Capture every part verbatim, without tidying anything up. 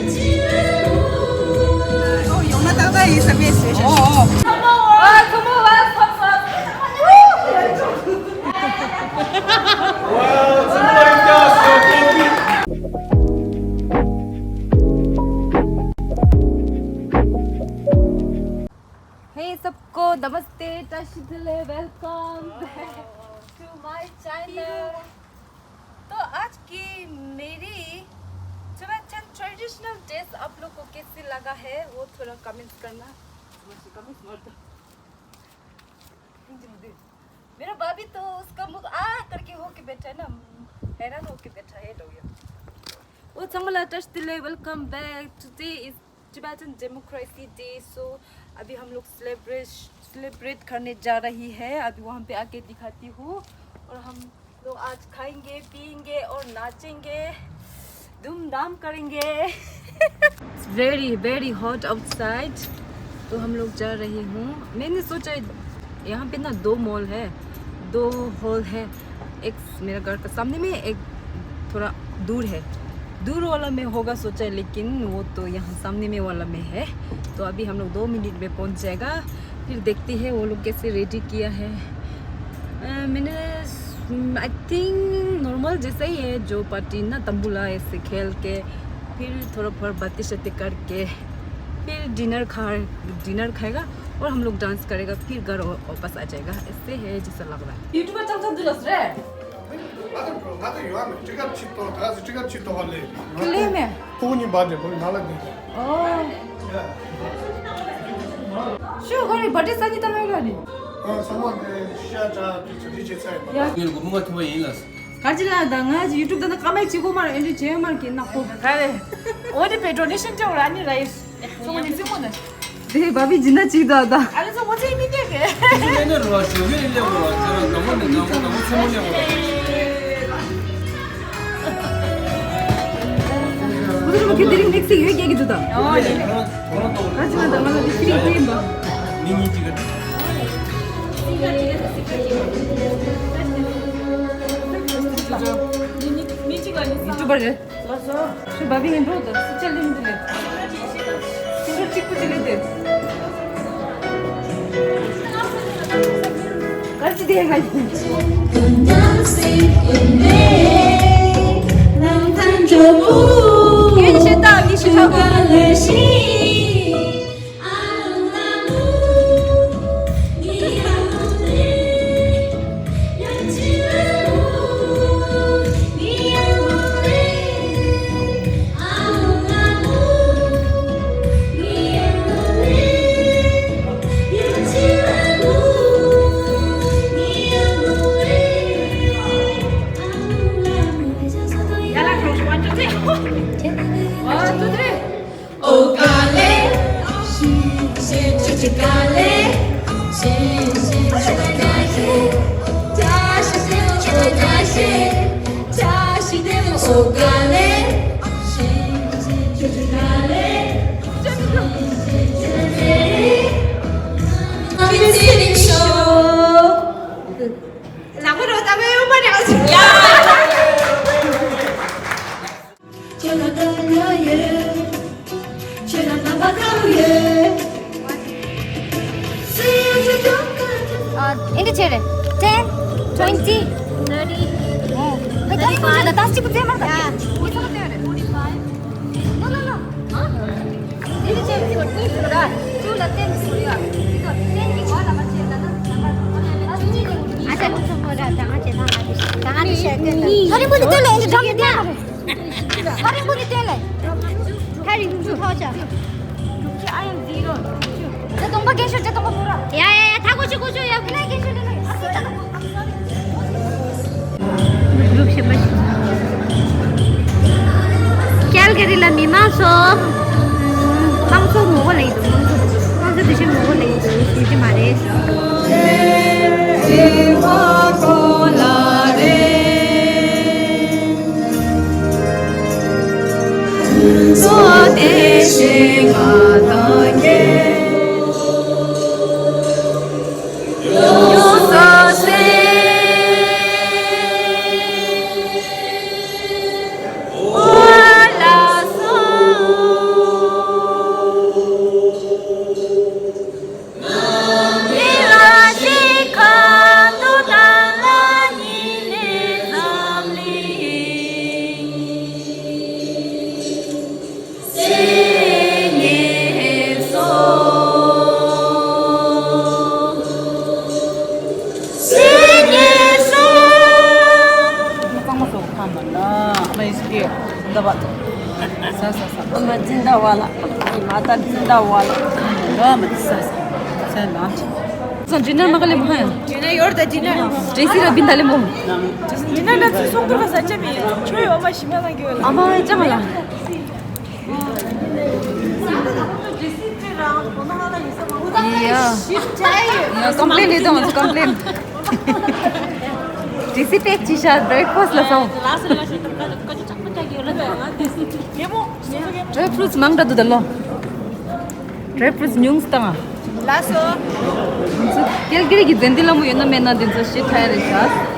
Oh, ཡོང་ན་ཏག་ཏག་ཡིན་བསམ་པའི་སེ་ཤན། Oh, oh. Hey सबको, नमस्ते, Tashi Delek, welcome back to my channel। तो आज की मेरी Tibetan traditional dress आप लोग को कैसी लगा है, वो थोड़ा कमेंट्स करना। मेरा भाभी तो उसका मुंह आ करके होके बैठा है ना, हैरान होके बैठा है लोग। ओ संगला, Tashi Delek, welcome back। Today is Tibetan Democracy Day, so अभी हम लोग सेलिब्रेट सेलिब्रेट करने जा रही है। अभी वहाँ पे आके दिखाती हूँ। और हम लोग आज खाएंगे, पिएंगे और नाचेंगे, धूमधाम करेंगे। It's very very hot outside। तो हम लोग जा रहे हूँ। मैंने सोचा यहाँ पे ना दो मॉल है, दो हॉल है। एक मेरा घर का सामने में, एक थोड़ा दूर है। दूर वाला में होगा सोचा है, लेकिन वो तो यहाँ सामने में वाला में है। तो अभी हम लोग दो मिनट में पहुँच जाएगा। फिर देखते हैं वो लोग कैसे रेडी किया है। अ, मैंने, आई थिंक, नॉर्मल जैसा ही है, जो पार्टी ना, तंबूला ऐसे खेल के, फिर थोड़ा बहुत बातें शातें करके, फिर डिनर खा डिनर खाएगा और हम लोग डांस करेगा, फिर घर वा- वापस आ जाएगा। ऐसे है जैसा लग रहा है। YouTuber चा ཚོ་འདི་ལ་ཟེར། ང་ཚོ་ང་ཚོ་ཡོད་མེད་ཊི་ཀེ་ཊི་ཆིག་ཏོག་ད་ང་ཚོ་ཊི་ཀེ་ཊི་ཆིག་ཏོག་ལས། ཁི་ལེ་མེད། ཕྲུ་གུ་གཉིས་བར་དེ་བུ་ནང་ལ་འདུག་ཨོ། ཤོ་ཁོ་རེ་བར་ཐི་སང་ཉིན་ད་ང་ལ་ནི། ཨ་ཚང་མ་དེ་ཤ་ཁྲག་དེ་ཚོ་དེ་བྱེད་ཚར་ཡོད་པ། ཡ། ངས་སྒོར་མོ་ང་ཐོན་པ་ཡིན་ལ། ག་ཅི་ལ་ད་ང་ཡུ་ཊུབ་ད་ན་ཀ་མེད་ཅི་གོ་མ་རེད། ཨེ་འདྲ་བྱེད་མ་རེད་ཀྱི་ནག་པོ། ག་རེ། འོ་དེ་པེ་ཌོ་ནེ་ཤན་ཅོ་ར་ནི་ར་ཡིས། ཚོ་ནི་ཚི་མོ་ནི། དེ་བ་བི་ཇི་ན་ཅིག་ད་ད། ཨ་ལེ་ཚོ་མོ་ཚེ་མི་ཉེ་གི། ཁྱེད་ཚོ་ལས་ནི་རུ་བ་ཞོ་གི་ལས་གོ་བ་ཚེ་ར་ནག་མོ་ནི་ནག་མོ་ནག་མོ་ཚེ་མོ་ལས་གོ་བ། ཁོ་ཚོ་ཁྱོད་དེ་རིང་ནེག་སི་ཡོད་སྐྱེ་གི་འདུག་ད། ཨོ་ལེ། ང་ཚོ་ང་དང་ང་ལ་དེ་ཚེ་རིང་ཡིན་པ། མི་གཉིས་ཅིག་ག་ཡུ་ཊུབ་པར་རེད། ཁྱོད་བ་བི་ངན་འགྲོ་དང་སི་ཆ་ལིང་དུ་ལེ། སི་ཆ་གཅིག་པུ་ཅི་ལེ་དེ། གར་ཅི་དེ་ང་ཡིན། ཁྱེད་ཤེས་ད་ངས་ཤེས་ཁ་གོ། ཁྱེད་ལ་དགའ་ཡོད། ཁྱེད་ལ་རྣམ་པ་དགའ་ཡོད། ཨ། ཨེ་འདྲ་བྱས་རེད། ten, twenty, thirty. ཨོ། ཧེ། ད་ཡིན་ན་ད་ལྟ་གཅིག་པུ་བཙལ་མ་རེད་ད། ཡ། མི་ཚང་མ་བཙལ་རེད། No, no, no. ཨ། ཨེ་འདྲ་བྱས་རེད། ཅུ་ལ་ཏེན་ཟེར་ཡ། ཅུ་ལ་ཏེན་གི་བར་ལ་མ་བྱས་ན་ན། ཨ་ཅག་ཚོ་མོ་ར་ད་ང་བྱས་ན་ང་དེ་ད་ང་དེ་བཤད་ཀྱི་ཡིན། ཨ་རིང་པོ་དེ་ལ་ཨེ་འདྲ་འགྲམ་དེ་ལ། ཧ་རིང་པོ་གི་སྟེང་ལ། ཧ་རིང་པོ་ཐོག་ཆ། དེ་སྟོང་པ་རྒན་ཤོས་དེ་སྟོང་པ་མོ་ར། ཡ་ཡ་ཡ། ཐག་གོ་ཆུ་གོ་ཆུ་ཡ། ཁྱེད་ལ་རྒན་ཤོས་དེ་ལ། ཨ་སི་ཅག་གོ། གྲུབ་ཤེས་མ་ཤེས། ཀལ་ག་རི་ལ་མི་མང་ཚོ། དམངས་གཙོ་ངོ་རྒོལ་ལས་འདུག་དམངས་གཙོ། དམངས་གཙོ་དེ་བཞིན་ངོ་རྒོལ་ལས་འདུག་ཤེས་ཀྱི་མ་རེད། ཟ་ཟ་ཟ། འོ་མ་འཛིན་ད་བ་ལ། མ་ད་འཛིན་ད་བ་ལ། འོ་མ་ཟ་ཟ། ཟ་ན། ཟ་འདི་ནར་མ་ག་ལེ་མ་ཡ། འདི་ན་ཡོར་ད་འདི་ན། ཇེ་སི་ར་བིན་ད་ལེ་མོ། འདི་ན་ན་ཚུ་སོང་གི་ལ་ཟ་ཅ་མི་ཡོད། ཁྱོད་ཡོ་མ་ཞི་མ་ལ་གི་ཡོད་ལ། ཨ་མ་ཅ་མ་ལ། ཡ། ཡ་ཀོམ་པི་ལེན་ལས་དང་ཀོམ་པི་ལེན། ཇེ་སི་པེག་ཅི་ཤ་བྷི་རེག་ཕ་སི་ལ་སོང་། ཌ་རའི་ཕུ་རུ་ཊི་མང་དྲགས་འདུག་ད་ལོ། ཌ་རའི་ཕུ་རུ་ཊི་ཉུང་སུ་བཏང་ང་། ལགས་སོ། ང་ཚོ་ཀལ་ག་རི་གི་ཛེན་ཏི་ལ་མོ་ཡོད་ན་མེད་ན་འདི་ཚོ་ཤི་ཐལ་རེད་ཤག་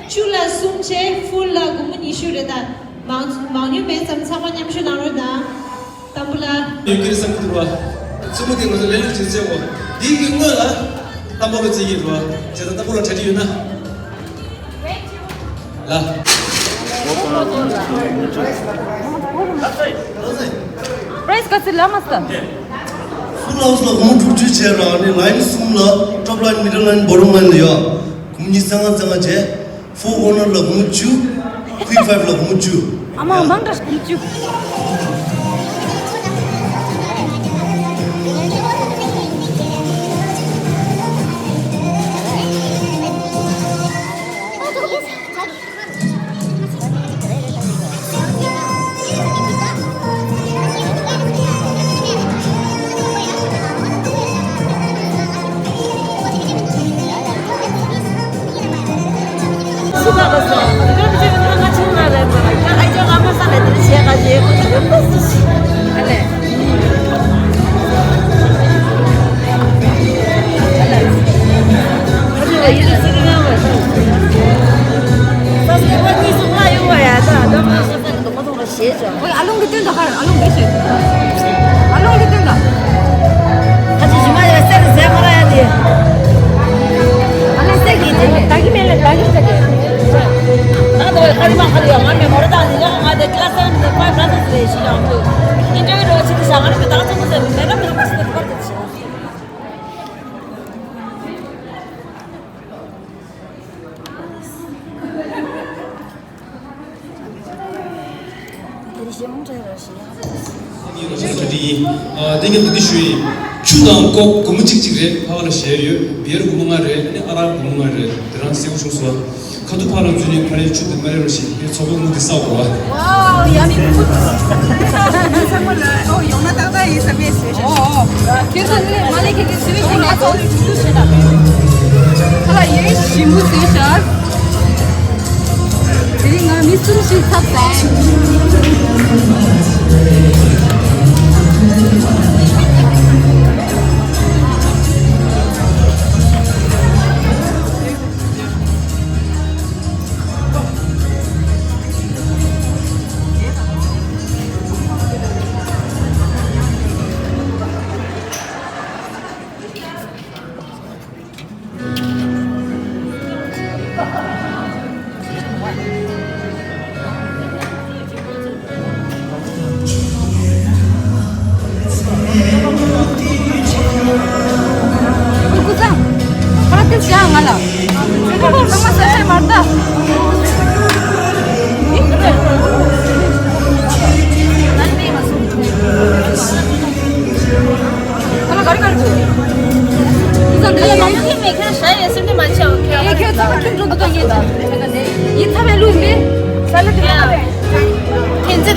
བཅུ་ལ་གསུམ་བྱས། ཕུལ་ལ་སྒོར་མོ་ཉི་ཤུ་རེད་ད། མང་མང་ཉུང་མེད་ཙམ་ཚང་མ་མཉམ་ཞུགས་གནང་རོགས་གནང་། དང་པོ་ལ། ཡོད་ཀྱི་རེད་བསམ་གྱི་འདུག་བ། རྩེད་མོ་དེ་ང་ཚོ་ལས་ལུགས་ཅིག་རྩེ་གོ། འདིའི་གི་སྔོན་ལ་དམ་པ་ལ་རྩེ་གི་འདུག་བ། བྱས་ཙང་དམ་པ་ལ་གྲ་སྒྲིག་ཡོད་ན། ལ། པ་རའི་སི་ག་ཚོད་ལ་མ་སྟ། ཕུལ་ཧའུ་སི་ལ་སྒོར་མོ་དྲུག་ཅུ་བྱས་ར་ནི་ལའིན་གསུམ་ལ་ཊོབ་ལའིན་མི་ཌལ་ལའིན་བོ་ཊམ་ལའིན་ལ་ཡོད། སྒོར་མོ་ཉི་ཤུ་རྩ་ལྔ་རྩ་ལྔ་བྱས། ཕོར་ཨོ་ནར་ལ་སྒོར་མོ་བཅུ། ཁུའི་ཕའིབ་ལ་སྒོར་མོ་བཅུ། ཨ་མ་མང་དྲགས་སྒོར་མོ་བཅུ། ཨོའི་ཨ་ལུང་གི་སྟོན་དང་ཧར་ཨ་ལུང་གི་ཤོད། ཨ་ལུང་གི་སྟོན་དང་། ཁ་ཅིག་ཞུ་མ་ཡོད་སེ་རུ་ཟེ་མ་ར་ཡ་དེ། ཨ་ལུང་སེ་གི་དེ་ད་གི་མེད་ལ་ད་གི་ཆ་གི། ད་དོ་ཁ་རི་མ་ཁ་རི་ཡ་ང་མེ་མོ་ར་ད་ནི་ཡ་ང་དེ་ཀི་ལ་སི་སེ་ཝེན་ནས་ཕའིབ་ཀི་ལ་སི་སི་རེ་ཤི་ཡང་དུ་ཨིན་ཊར་བིའུ་རོ་ཆི་དུ་ཤ་ང་ར་མེ་ད་ཚོ་མོ་སེ་མེ་ར་མེ་ར་མ་སི་དེ་ཁར་དུ་ཆི། དེ་ནི་ཞེ་མོ་འདྲ་ར་ཞེ་ཡ། ཨ་དེ་ངས་འདི་འདི་ཞུ་ཡིན། ཆུ་དང་ཀོག་སྒོར་མོ་གཅིག་གཅིག་རེད། ཕ་ག་ལ་ཞེ་ཡོད། བེར་སྒོར་མོ་ལྔ་རེད། ཨ་ནི་ཨ་རག་སྒོར་མོ་ལྔ་རེད། དེ་རང་སེའུ་ཆུང་སོ། ཁ་ཐུག་ཕ་ལ་འཛུལ་ནས་ཕ་རེ་ཆུ་དེ་མ་རེད་ར་ཞེ་ངས་ཚོགས་པ་དངུལ་དེ་བསགས་གོ་བ། ཝའོ་ཡ་མི་ཁུ། ཚང་མ་ལ་ཨོ་ཡོང་ན་ཏག་ཏག་ཡིན་བསམ་པའི་བཟོས་ཤག་ཨོ་ཨོ། ཁྱེད་ཚོ་ནི་མ་ལས་ཁྱེད་ཀྱི་སུ་ལས་ཁྱེད་ང་ཚོ་ལས་ཆུ་ཚོད་བྱེད་ན། ཁ་ལ་ཡེ་ཞིམ་པོ་བཟོས་ཤག་དེ་རིང་ང་མི་གསུམ་ཞིག་ཚབ་ཟིན།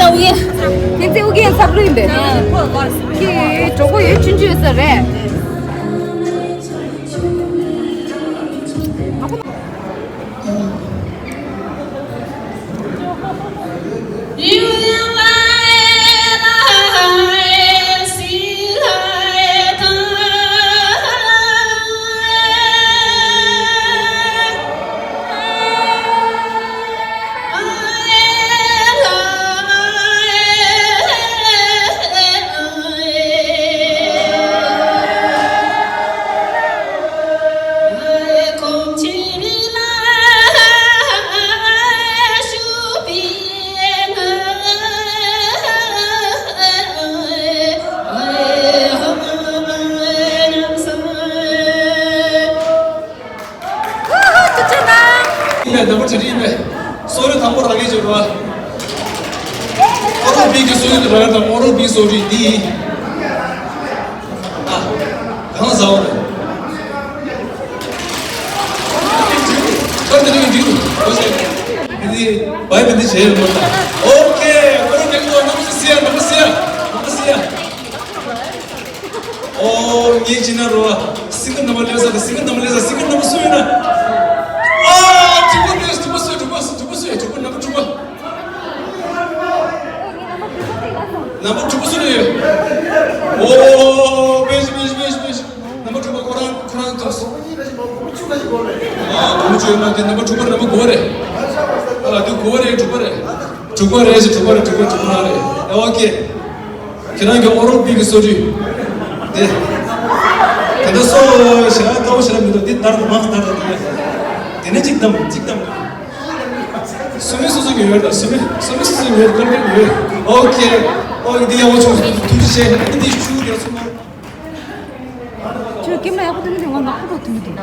ཨུ་རྒྱན། ཐེངས་ཚེ་ཨུ་རྒྱན་འཚབ་ལུས་ཡིན་པས། ཁྱེད་གྲོགས་པོ་ཡོད་ཆུང་ཆུང་ཡོད་ས་རེད། ཡིན་པས། ནམ་པར་བྲིས་ཏེ་ཡིན་པས། གསོལ་རས་དང་པོ་རང་གིས་བརྗོད་པ། ཨོ་རོ་བི་གི་གསོལ་རས་དང་རང་དང་ཨོ་རོ་བི་གསོལ་རས་འདི་ཡིན། ཨ། གང་ཟ་བ་རེད། ཁར་དེ་རིང་འདི་རུ་འོ་ཞེས། འདི་བའི་མི་འདི་བྱས་ཡོད་མ་རེད། ཨོ་ཁེ། ཨོ་རོ་བི་གི་གསོལ་རས་དང་པོ་སི་ཡ། དང་པོ་སི་ཡ། དང་པོ་སི་ཡ། ཨོ། ངའི་ཅི་ན་རོ། སིང་གར་ནམ་པར་ལེན་ས་དང་སིང་གར་ནམ་པར་ལེན་ས། སིང་གར་ནམ་པར་སུ་ཡིན་ན། ཨ། དྲུག་པ་དེ་དྲུག་པ་སུ། དྲུག་པ་སུ། དྲུག་པ་སུ། དྲུག་པ་ནམ་པར་དྲུག་པ། ནམ་པར་དྲུག་པ་སུ་ལ་ཡོད། ཨོ། བེ་ཤི་བེ་ཤི་བེ་ཤི་བེ་ཤི། ནམ་པར་དྲུག་པ་ཁོ་རང་ཁོ་རང་ཐོབ་སོང་། ཨ། དགུ་བཅུ་ཡོད་ན་དེ་ནམ་པར་དྲུག་པ་རེད། ནམ་པར་དགུ་པ་རེད། ཨ། དེ་དགུ་པ་རེད། དྲུག་པ་རེད། དྲུག་པ་རེད་ཞེས། དྲུག་པ་རེད། དྲུག་པ་དྲུག་པ་རང་རེད། ཨེ། ཨོ་ཁེ། ཁྱེད་རང་གི་ཨོ་རོ་བི་གི་གསོལ་རས་དེ། ད་ལྟ་སོ་ཞེ་དྲག་དཀའ་བོ་ཞེ་དྲག་མི་འདུག་འདི་ལྟར་དུ་མང་ལྟར་དུ་དེ། དེ་ནས་གཅིག་བདམས། གཅིག་བདམས། སུ་མི་སུ་སུ་ཡོད་ད། སུ་མི་སུ་སུ་ཡོད། ཀར་ཀར་ཡོད། ཨོ་ཁེ། ཨོ་ཁེ། འདི་ཡག་པོ་བྱུང་། ཐུགས་རྗེ་ཆེ། འདི་ཆུ་ཡག་སོང་། ཁྱོད་ཀེམ་ར་ཡག་པོ་ཐོན་གྱི་འདུག་ང་ནག་པོ་ཐོན་གྱི་འདུག་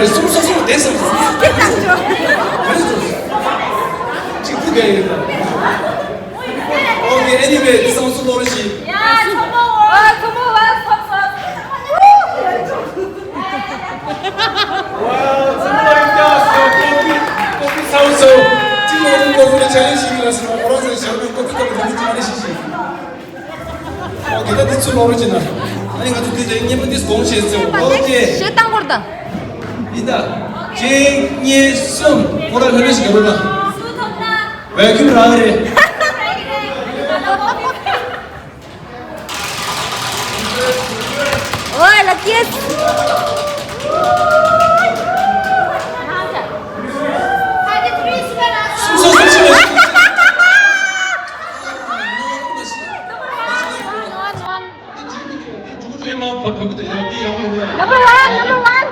གསུམ་སོ་སོར་བསྡད་སོང་། གཅིག་ཐུག་ག་ཡིན་ད། ཨོ་ཀེ། ཨེ་ནི་ཝེ། བསམ་ཚུལ་ལོག་རེ་ཞིག་ཡ། ཚོགས་པ་བ། ཚོགས་པ་བ། ཚོགས་པ། བ། ཚོགས་པ་ཡིན་ད། སོ་ཀོ་ཕི། ཀོ་ཕི་བསམ་ཚུལ། གཅིག་ལོག་རིང་ཀོ་ཕི་ལ་ཆ་ལེན་ཞིག་ཡིན་ལ་སོང་། ཁོ་རང་ཚོའི་ཞབས་ནས་ཀོ་ཕི་ཀ་པ་དེ་ནི་ཅི་མ་རེད་ཞིག་ཞིག་ཨོ་ཀེ། ད་འདི་ཚུར་ལོག་རོགས་བྱེད་ན། ཨ་ནི་ང་ཚོ་འདི་ལས་སྙན་པོ་འདི་སྒོང་བྱས་ཚེ། ཨོ་ཀེ། ཞེ་སྡང་སྐོར་དང་། ཡིན་ད། གཅིག་གཉིས་གསུམ། ཁོ་རང་ལྷོད་ལྷོད་ཞིག་རྒྱབ་རོགས་གནང་། ཝེལ་ཁམ་རང་རེད། ཨོ་ལ་ཀེས། སུམ་སོ་སུམ་ཅུ། Number one, number one.